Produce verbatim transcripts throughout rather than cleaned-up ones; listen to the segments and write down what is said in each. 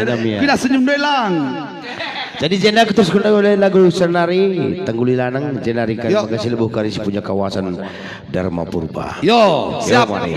Damia. Pidah senyum doe lang. Jadi jenda keterusken oleh lagu senari, Tengguli Lanang, jenari kari Yo. Maka si lebuh kari si punya kawasan Dharma Purba. Yo, Yo, siap. Mari.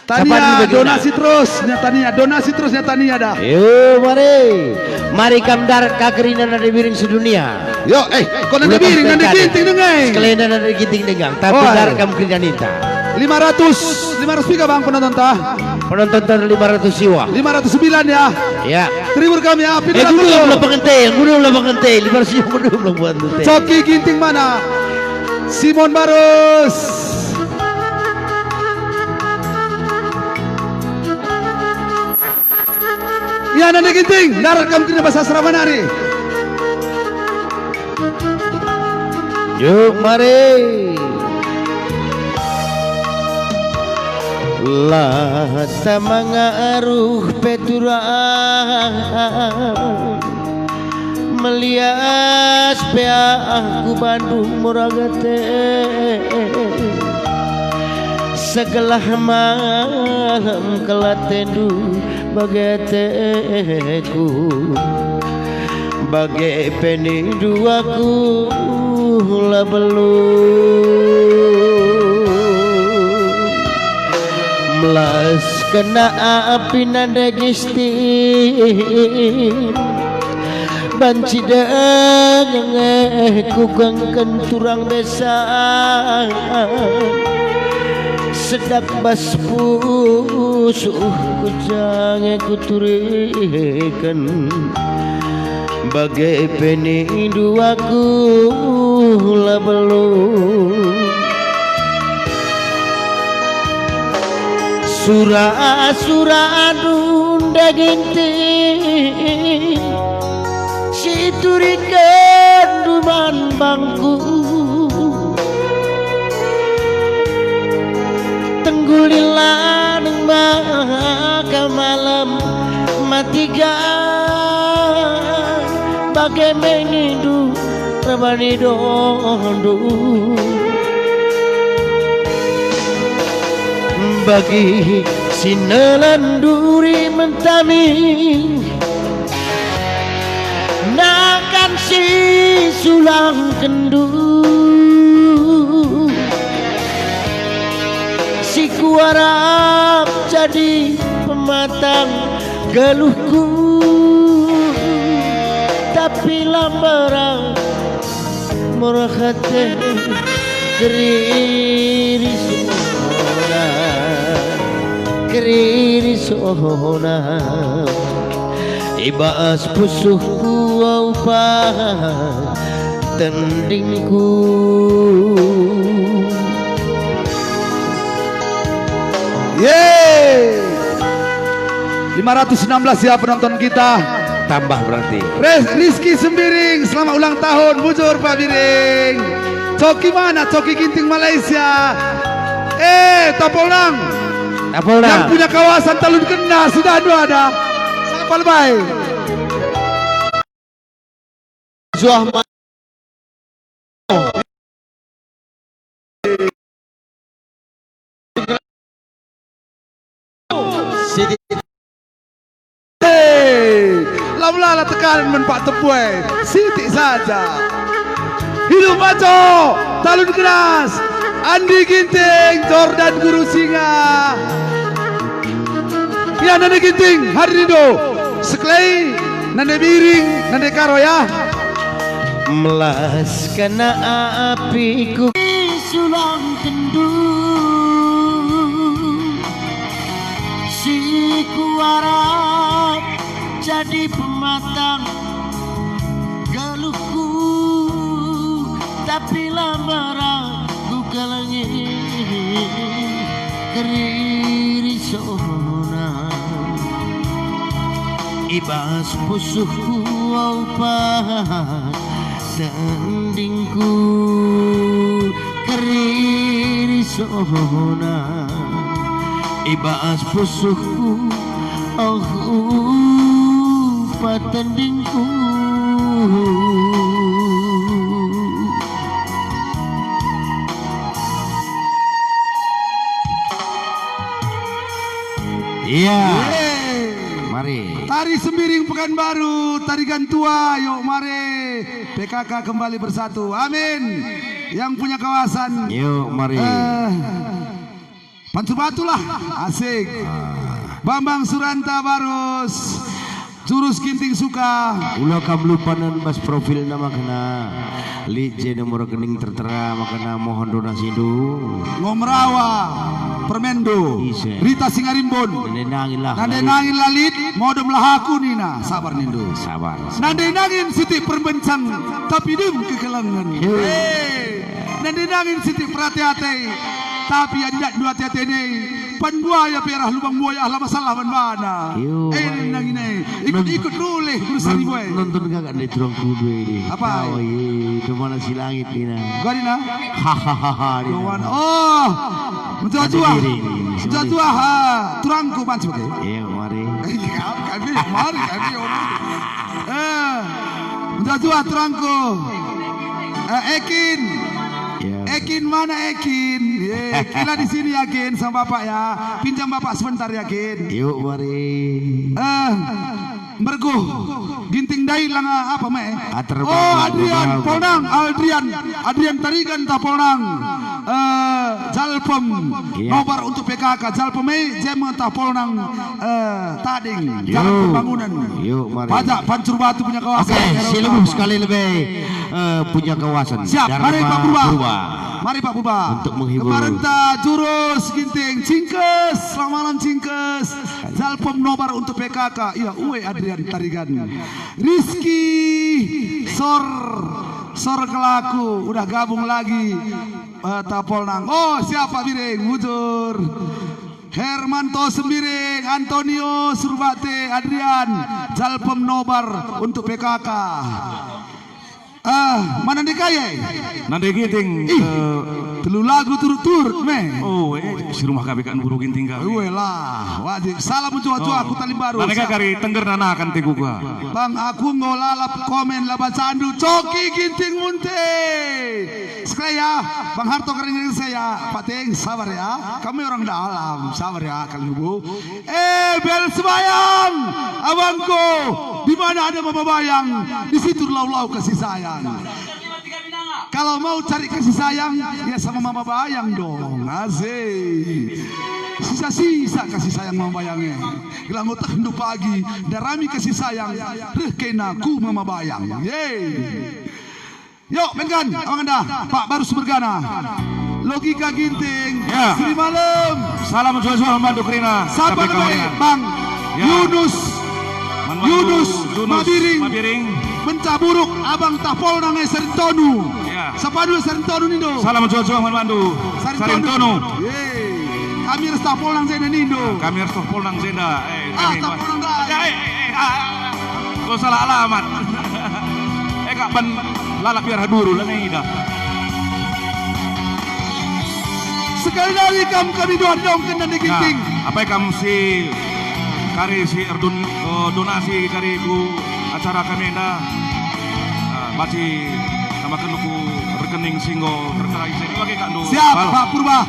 Tania, Siapa dulu donasi terus, nya Tania, donasi terus, nya Tania dah. Yo, mari. Mari kam darat ka kerina nande biring sedunia. Yo, eh, kok nande Udah biring, nande kempes ginting dengai. Sekalian nande ginting dengang, tapi Oi. Darat kam kerina ninta. Lima ratus, lima ratus piga bang penonton ta? Penonton ta lima ratus siwa. Lima ratus sembilan ya. Ya. Terhibur kami ya, Eh, pindah guna dulu. Belah pengente, guna belah pengente, lima ratus siwa guna belah pengente. Coki ginting mana? Simon Barus. Ya, nande ginting, darat kam kena bas asrama nari. Juk mari. La ta mangaruh pe turang. Melias pe aku bandu murah ate, segelah malem kelatendu bage ateku, bage pe nindu aku la belu. Melas kena api nande gistin. Banci denga nge kugengken turang besan, sedap bas pusuhku jange kuturiken, bage pe nindu aku la belu. Sura-sura dunda ginting si iturikenndu man bangku. Tengguli lanang maka malem matiga, bage me nindu erbani dohndu. Bagi si nelen duri mentami, nakan si sulangkenndu, si kuarap jadi pematang geluhku, tapi la mberang murah ate. Kerina sohona, kerina sohona, i bas pusuhku aupa tendingku. Yeay. Lima ratus enam belas ya penonton kita. Tambah berarti. Res-, Rizky Sembiring, selamat ulang tahun, bujur Pak Biring. Coki mana? Coki Ginting Malaysia. Eh, Tapoldang. Tapoldang. Yang punya kawasan Talun Kena, sudah ada. Sapal bae. Zuah ma-, Siti. Hei, lam lala tekanen man Pak Tebue, sitik saja. Hidup Maco, Talun Kenas, Andi Ginting, Jordan Guru Singa. Ya, nande Ginting, hadirin do. Sekelai, nande Biring, nande Karo ya. Melas kena apiku. Sulangkenndu si kuarap jadi pematang geluhku, tapi la mberang kukelengi kerina sohona. I bas pusuhku aupa tendingku kerina sohona. I bas pusuhku, oh, aupa tendingku. Iya. Yeay. Mari. Tari Sembiring Pekanbaru, tari Gantua, yuk mari. P K K kembali bersatu. Amin. Yang punya kawasan. Yuk mari. Eh, Pancur Batu lah. Asik. Ah. Bambang Suranta Barus. Jurus Ginting Suka. Ula kam lupa nen bas profilna makna. Lit je nomor rekening tertera makna mohon donasindu. Ngomrawa, Permendo, ise. Rita Singarimbun. Nande nangin lah. Nande nangin lah lit, modom lah aku nina, sabar nindu. Sabar. Nande nangin sitik perbencang, tapi dem kekelengen. He. He. Nande nangin sitik perate-ate, tapi adi dak dua ate-ate nei, pan buaya pe arah lubang buaya, ah, la masalah man bana. Iyo, eh, mari. Nangin e, ikut-ikut rulih berusaha ribu e. Nonton kakak dari turang kudu ini. Apa? Oh, iya, kemana si langit ini, nah? Gua ini, nah? Hahaha, ini, nah. Oh, menjual-jual. Menjual-jual, ha, turangku banci bage. Iya, mari. Iya, kami, mari, kami, om. Eh, menjual-jual turangku. Eh, Ekin. Ya. Ekin mana Ekin? Ye, kila di sini ya Kin sama bapak ya. Pinjam bapak sebentar ya Kin. Yuk mari. Eh, mergo Ginting ndai langa apa me? Ater. Oh, bangga, Adrian bangga. Polnang, Adrian, Adrian Tarigan tah Polnang. Eh, Jalpem. Iya. Nobar untuk P K K, Jalpem e, Jeme tah Polnang, eh, Tading, Jalan Pembangunan. Yuk, mari. Pajak Pancur Batu punya kawasan. Oke, si Lebuh sekali lebih, eh, punya kawasan. Siap, mari, Dharma Pak Purba. Purba. Mari, Pak Purba. Untuk menghibur. Kemarin ta jurus Ginting, Cingkes, selamat malam, Cingkes. Jalpem nobar untuk P K K. Iya, uwe Adrian Tarigan. Rizky Sor, Sor Kelaku, udah gabung lagi. Eh, Tapolnang. Oh, siapa Biring? Mujur. Hermanto Sembiring, Antonio Surbate, Adrian, Jalpem nobar untuk P K K. Ah, mana ndai kai e? Nande Ginting, ih, eh, telu lagu turut-turut me. Oh, eh, si rumah kami kan guru Ginting kami. Uwe lah, wajib. Salam mencuah-cuah, oh. Aku Talimbaru. Nande siap. Kari tengger nanakan teguga. Bang, aku enggo lalap komen la bacandu. Coki Ginting Munte. Sekali ya, Bang Harto kering-kering saya, Pak Teng, sabar ya. Kami orang dalam, sabar ya, kalian nunggu. Eh, bel sembayang, abangku, di mana ada mama bayang, di situ lau-lau kasih sayang. Kalau mau cari kasih sayang, ya sama mama bayang dong, asik. Sisa-sisa kasih sayang mama bayangnya. Gelah ngotehndu pagi, darami kasih sayang, reh kena ku mama bayang. Yeay. Yo, main kan, Abang Enda, Pak Barus Mergana. Logika Ginting, ya. Seri Malem. Salam juah-juah mandu kerina. Siapa namanya? Bang, ya. Yunus. Mandu, Yunus, Yunus Mabiring. Mabiring. Mencah buruk, Abang Tapol nangai Sarintonu. Ya. Siapa dulu Sarintonu nindo? Salam juah-juah mandu. Sarintonu. Sarintonu. Yeay. Kami ras Tapol nang jenda nindo. Kami ras Tapol nang jenda. Eh, ah, kami Tapol nang jenda. Eh, eh, eh, ah. Kau salah alamat. Eh, kak ban lalap biar haduru lah nih dah. Sekali lagi kam kami doa dong kena di Ginting. Nah, apai kam si kari si erdun, eh, donasi kari ku acara kami enda. Nah, banci tambahken ku rekening si enggo tertera isen bage kak ndo. Siap, Pak Purba.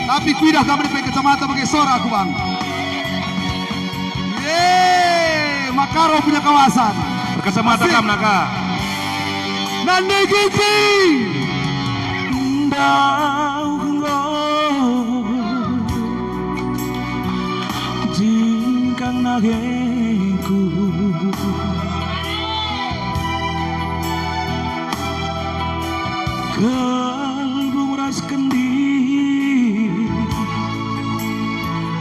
Tapi kuidah kami di kacamata bage sora aku, Bang. Yeay, Makaro punya kawasan. Berkacamata kam, Naka. Nande Ginting. Ndauh enggo jingkang nageku. Kelbung ras kendi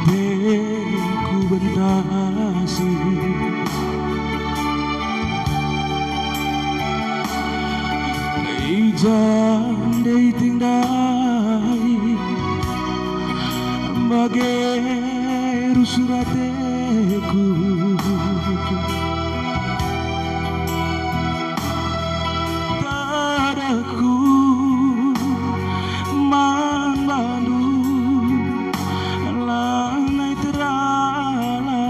pe ku bentasi. I ja ndai ting ndai bage rusur ateku. Tadahku man bandu lanai terala.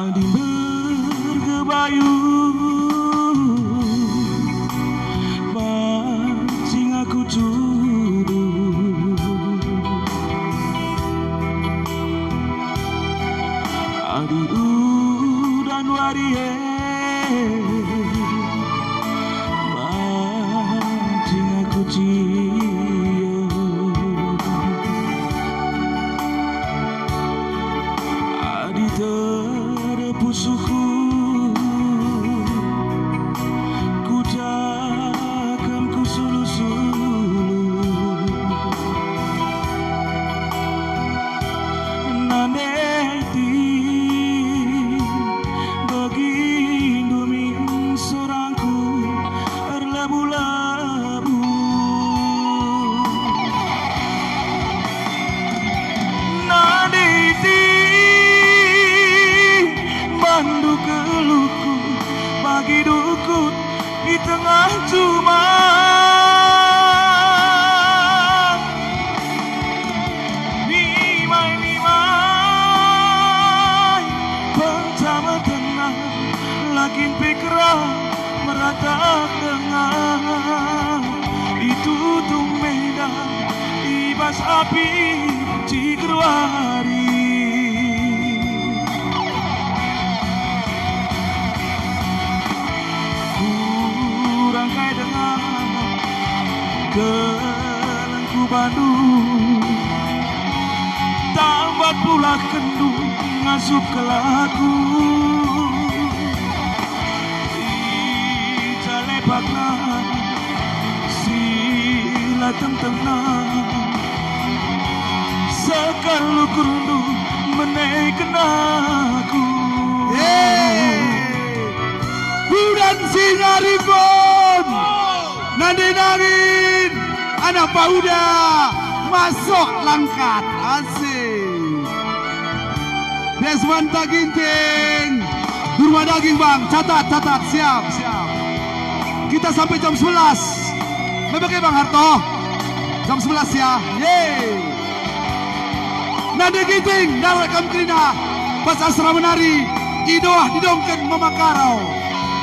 Adi bergebayu, pancing aku cu- Udan wari e, banci aku cio. Adi terpusuhku, ku jakam ku sulu-sulu. Nande iting, begindu min sorangku erlebu-lebu. Nande iting, bandu geluhku bagi dukut i tengah juma. Nimai-nimai penca metenah, la kin pe kerah merata denga. Itutung meda i bas api ciger wari. Kurang kai denga kelengku bandu, tambat pula kendu ngasup kelaku. I ja lepakna si la tengtengna, sekalukurndu mene kena aku. Yeay. Udan Sinaribon. Nande nangin, anak Pauda, masuk langkat. Asik. Desmanta Ginting. Durma daging, Bang. Catat, catat. Siap, siap. Kita sampai jam sebelas. Mebege, Bang Harto. Jam sebelas, ya. Yeay. Nande Ginting, ndawek kam kerina. Bas asrama nari, idoah didongken Mama Karo.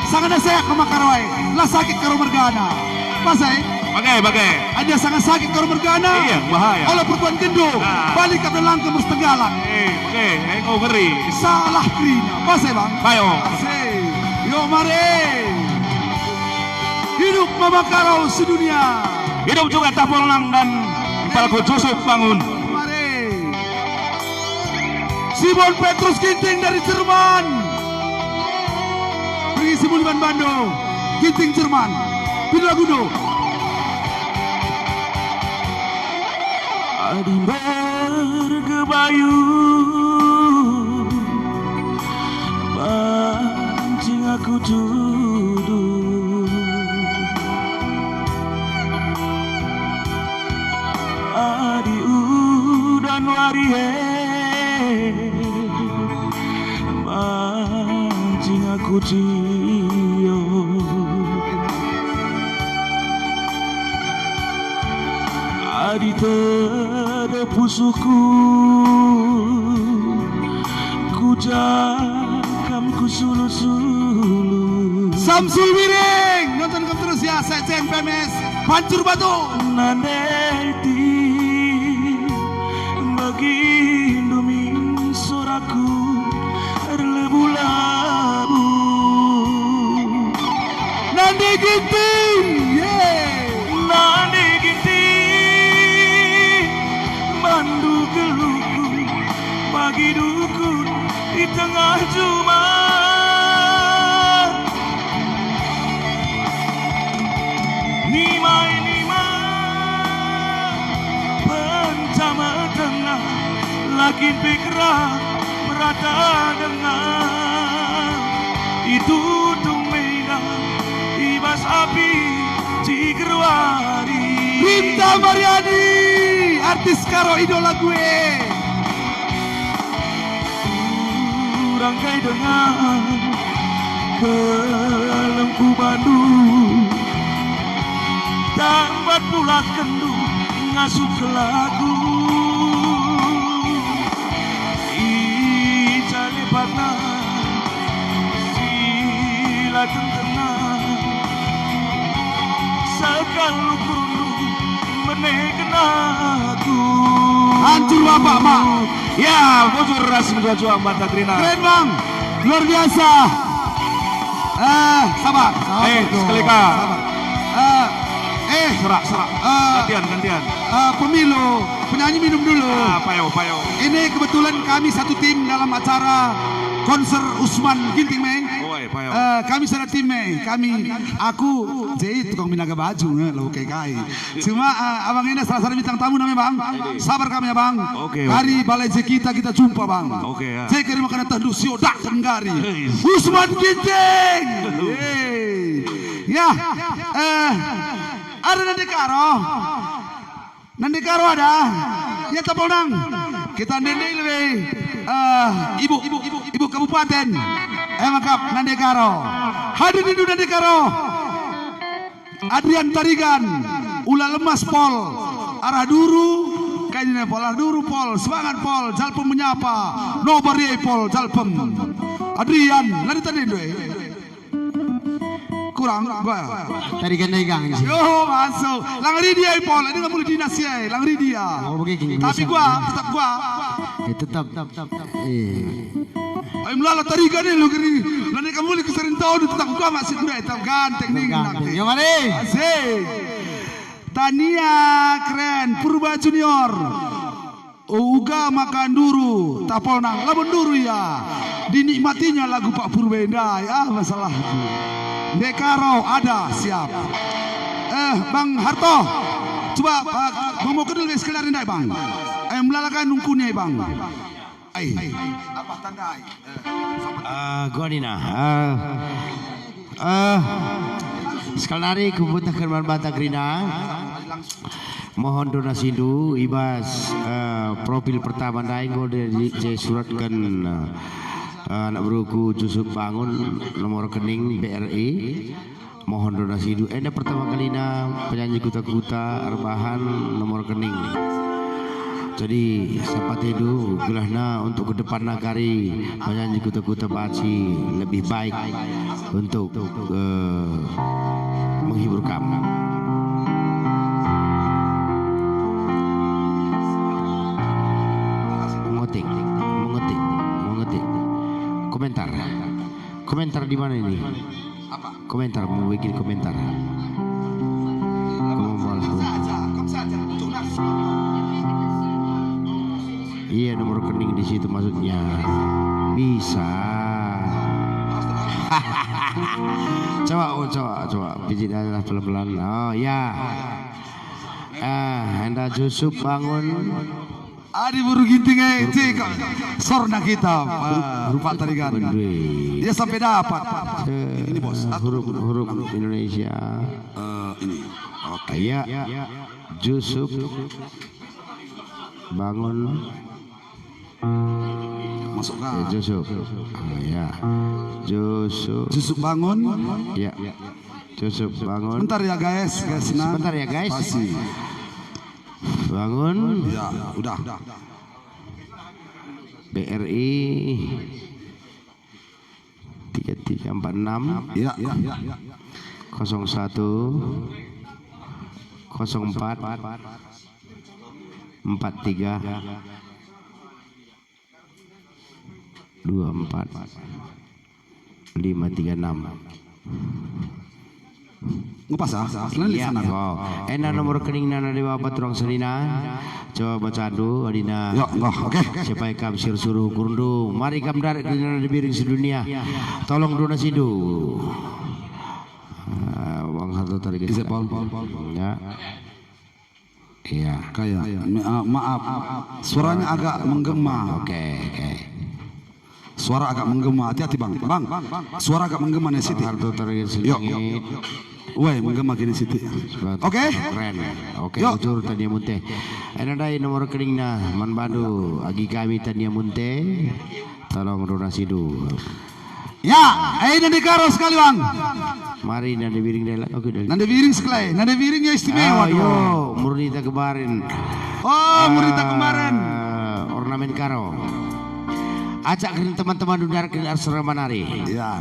Sanga nasehat Mama Karo ai, la sakit Karo mergana. Pas ai? Bage, bage. Adi sanga sakit Karo mergana, iya, bahaya. Ola perguan gendo, ah, balik ka belangke merus tenggalak. Eh, bage, eh, enggo ngeri. Salah kerina. Pas ai, Bang? Bayo. Asik. Yo, mari. Hidup Mama Karo sedunia. Hidup juga Tapolnang dan Empalku Jusuf Bangun. Mari. Simon Petrus Ginting dari Jerman. Pergi si Muliban Bando, Ginting Jerman. Pindo lagundo. Adi mbergebayu banci aku tuduh. Adi udan wari e banci aku cio. Adi tedep pusuhku, ku jakam ku sulu-sulu. Samsul Wiring, nonton kam terus ya, Sekjen P M S, Pancur Batu. Nande iting, begindu min soraku erlebu-lebu. Nande Ginting, ye. Nande Ginting, bandu geluhku, bagi dukut i tengah juma. Nimai-nimai penca metenah, la kin pe kerah merata denga. Itutung mena i bas api ciger wari. Rinta Mariani, artis Karo, idola gue. Kurang kai denga kelengku bandu, tambat pula kendu ngasup kelaku. I ja lepakna si la tengtengna, sekalukurndu mene kena aku. Hancur Pak, Pak. Ya, bujur ras mejuah-juah mata kerina. Keren, Bang. Luar biasa. Eh, sabar. Sabar, eh, dong. Sekalika. Sabar. Eh, eh. Serak, serak. Eh. Gantian, gantian. Eh, pemilu, penyanyi minum dulu. Ah, payo, payo. Ini kebetulan kami satu tim dalam acara konser Usman Ginting, Meng. Oi, payo. Eh, kami sada tim, Meng. Kami, aku, Jeit, tukang minaga baju, nge, lo kai-kai. Cuma, eh, abang ini salah satu bintang tamu namanya, Bang. Sabar kami, Abang. Oke, oke. Kari balai je kita, kita jumpa, Bang. Oke, ya. Saya kari makanan tendu siodak kenggari. Hei. Usman Ginting. Yeay. Ya, eh, ada Nande Karo. Nande Karo ada. Ya, Tapol Nang. Kita ndende lebe. Eh, ibu, ibu, ibu kabupaten. Eh, mangkap Nande Karo. Hadir nindu Nande Karo. Adrian Tarigan, ula lemas Pol, arah duru, kai nina Pol, arah duru Pol, semangat Pol, Jalpem menyapa, nobar ye Pol, Jalpem. Adrian, lari tadi ndo, eh. Kurang, gua. Tarigan Tarigan sih. Yo, masuk. Lang Ridia, eh, Pol, ini nggak boleh dinas ya, Lang Ridia. Oh, begini, tapi bisa. Gua, tetap gua. Ya, tetap. Eh. Ai melala Tarigan e lo geri. Lani kamu li keserin tahun tetap gua masih muda, tetap ganteng nih. Ganteng. Yo, mari. Asik. Tania keren, Purba Junior. Uga maka nduru, Tapol Nang, labo nduru ya. Dinikmatinya lagu Pak Purba ndai, ah, masalahku. Nande Karo ada, siap. Eh, Bang Harto, coba, eh, Bang mau kenal sekalian ndai, Bang. Eh, melalakan nungkunya, Bang. Ai. Apa tanda ai? Eh, gua nina, eh, eh, sekali nari kuputehken man banta kerina. Mohon donasindu i bas, eh, profil pertama ndai enggo di, di, saya suratken, eh, anak beruku Jusuf Bangun, nomor rekening B R I. Mohon donasindu. Enda pertama kalina penyanyi kuta-kuta erbahan nomor rekening. Jadi, sapatindu gelahna untuk ke depan nagari penyanyi kuta-kuta banci lebih baik untuk, eh, menghibur kamu. Mengetik, mengetik, mengetik. Komentar. Komentar di mana ini? Apa? Komentar, mau bikin komentar. Kamu balas tuh. Iya, nomor rekening di situ maksudnya. Bisa. Coba, oh, coba, coba. Pijit aja lah pelan-pelan. Oh, ya. Eh, enda Jusuf Bangun. Adi Buru Ginting, eh, cik, sorna kita, eh, Pak Tarigan. Betul. Dia sampai dapat. Eh, ini, Bos. Huruf, huruf Indonesia. Eh, ini. Oke. Ya. Jusuf Bangun. Masuk kah? Ya, Jusuf. Ah, ya. Jusuf. Jusuf Bangun. Ya. Jusuf Bangun. Sebentar ya, guys, guys, nah. Sebentar ya, guys. Spasi. Bangun. Ya, udah. B R I tiga tiga empat enam. Ya, ya, ya, ya. Kosong satu, kosong empat, empat tiga. Dua empat lima tiga enam. Ngupas, ah? Selain di sana. Iya, oh. Enda nomor rekeningna nande bapa turang senina. Coba bacandu, adina. Yo, enggak, oke. Siapa kam sir suruh kurundu. Mari kam darat kerina nande Biring sedunia. Tolong donasindu. Ah, Bang Harto tadi. Bisa, Pol? Ya. Iya. Kayak, me-, ah, maaf, suaranya agak menggema. Oke, oke. Suara agak menggema, hati-hati, Bang. Bang, suara agak menggema nih, Siti. Harto terakhir. Yuk. Sedikit. Weh, menggema gini, Siti. Oke? Keren. Oke, yuk. Bujur Tania Munte. Enda ndai nomor rekeningna, man bandu, agi kami Tania Munte. Tolong donasindu. Ya, eh, Nande Karo sekali, Bang. Mari, Nande Biring dela. Oke, dela. Nande Biring sekali. Nande Biring ya istimewa. Ah, dong. Yo, Murnita kemarin. Oh, Murnita kemarin. Ah, ornamen Karo. Ajak keren teman-teman dundar keren asrama nari. Ya.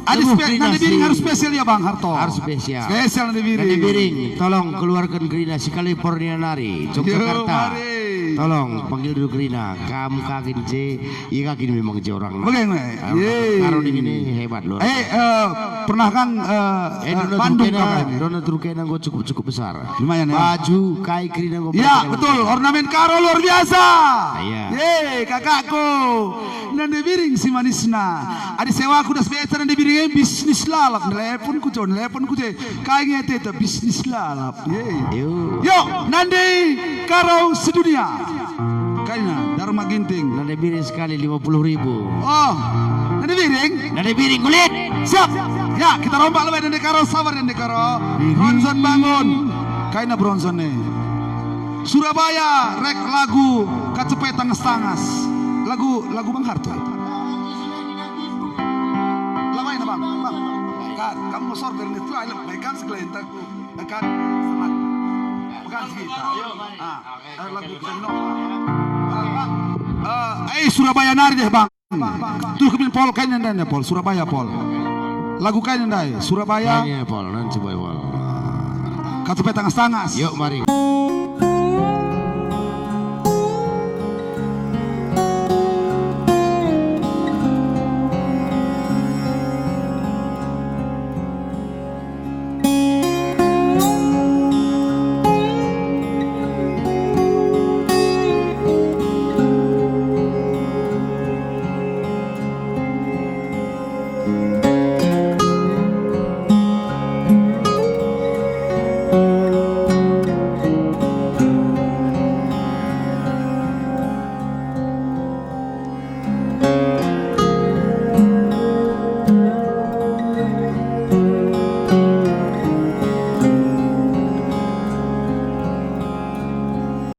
Adi spe-, Nande Biring harus spesial ya, Bang Harto. Harus spesial. Spesial Nande Biring. Nande Biring, tolong keluarkan kerina si California nari, Yogyakarta. Yo, mari. Tolong panggil dulu kerina. Kam ka kin je, iya ka kin memang je orang. Bagaimana? Ah, ye. Karo ini hebat loh. Eh, eh, pernah kan, eh, Eh, eh, dona Bandung terukena, kau ini? Dona terukena enggo cukup-cukup besar. Lumayan, ya. Baju, kai kerina enggo. Ya, betul. Ornamen Karo luar biasa. Iya. Ye, kakakku. Nande Biring si manisna. Adi sewaku das beca Nande Biring, eh, bisnis lalap. Nelepon ku jo, nelepon ku je. Kai nge teta bisnis lalap. Ye. Yo. Yo, Nande Karo sedunia. Kaina, Dharma Ginting. Nande Biring sekali lima puluh ribu. Oh, Nande Biring? Nande Biring, kulit. Siap. Ya, kita rombak lebih Nande Karo, sabar Nande Karo. Biring. Bronson bangun. Kaina Bronson nih. Surabaya, rek lagu Kacepe Tangas-Tangas. Lagu, lagu Bang Harto. Lamai na, Bang. Bang. Kan, kamu sortir nih, tuh, ayo, baik kan, sekalian, tak, kan, semangat. Bukan segitu. Ah, eh, lagu Cengno. Ah, Bang. Eh, eh, Surabaya nari deh, Bang. Tuh, kepin Pol, kain ndai, Pol. Surabaya, Pol. Lagu kain ndai, Surabaya. Kain ndai, Pol, nanti boy, Pol. Kacepe Tangas-Tangas. Yuk, mari.